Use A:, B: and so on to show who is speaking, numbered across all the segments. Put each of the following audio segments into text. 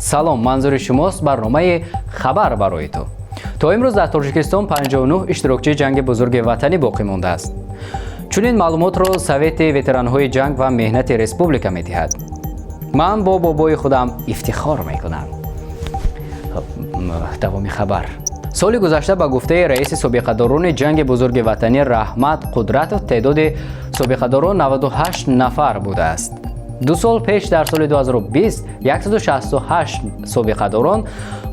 A: Салом, манзури шумост барномаи «Хабар барои ту». То имрӯз дар Тоҷикистон 59 иштирокчии ҷанги бузурги ватанӣ боқӣ мондааст. Чунин маълумотро Совети ветеранҳои ҷанг ва меҳнати республика медиҳад. Ман бо бобои худам ифтихор мекунам. Давоми хабар. Соли гузашта, ба гуфтаи раиси собиқадорони ҷанги бузурги ватанӣ Раҳмат Қудратов, теъдоди собиқадорон 98 нафар будааст. 2 сол пеш, дар соли 2020, 168 собиқадорон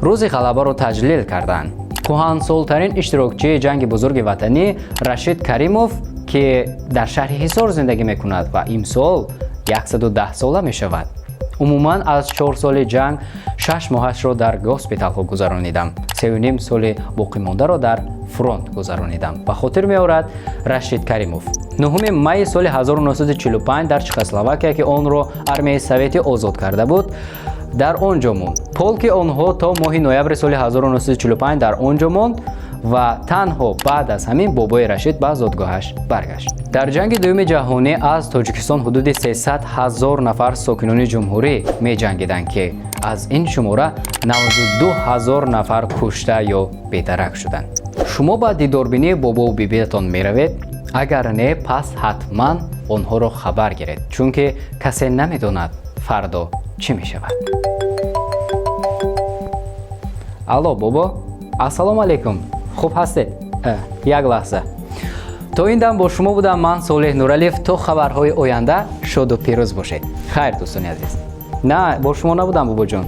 A: Рӯзи ғалабаро таҷлил карданд. Кӯҳансолтарин иштирокчии ҷанги бузурги ватанӣ Рашид Каримов, ки дар шаҳри Ҳисор зиндагӣ мекунад ва имсол 110 сола мешавад. Умуман, аз 4 соли ҷанг 6 моҳашро дар госпиталҳо гузаронидам, 3,5 соли боқимондаро дар фронт гузаронидам, ба хотир меорад Рашид Каримов. 9 майи соли 1945 дар Чехословакия, ки онро армияи советӣ озод карда буд, дар он ҷо монд. Полки онҳо то моҳи ноябри соли 1945 дар он ҷо монд ва танҳо баъд аз ҳамин бобои Рашид ба зодгоҳаш баргашт. Дар ҷанги дуюми ҷаҳонӣ аз Тоҷикистон ҳудуди 300 ҳазор нафар сокинони ҷумҳурӣ меҷангиданд, ки аз ин шумора 92 ҳазор нафар кушта ё бедарак шуданд. Шумо ба дидорбинии бобову бибиятон меравед? Агар не, пас ҳатман онҳоро хабар гиред, чунки касе намедонад, фардо чӣ мешавад. Алло, бобо, ассалому алайкум, хуб ҳастед? Як лаҳза. То ин дам бо шумо будам ман, Солеҳ Нуралиев. То хабарҳои оянда шоду пирӯз бошед. Хайр, дӯстони азиз. На, бо шумо набудам, бобоҷон.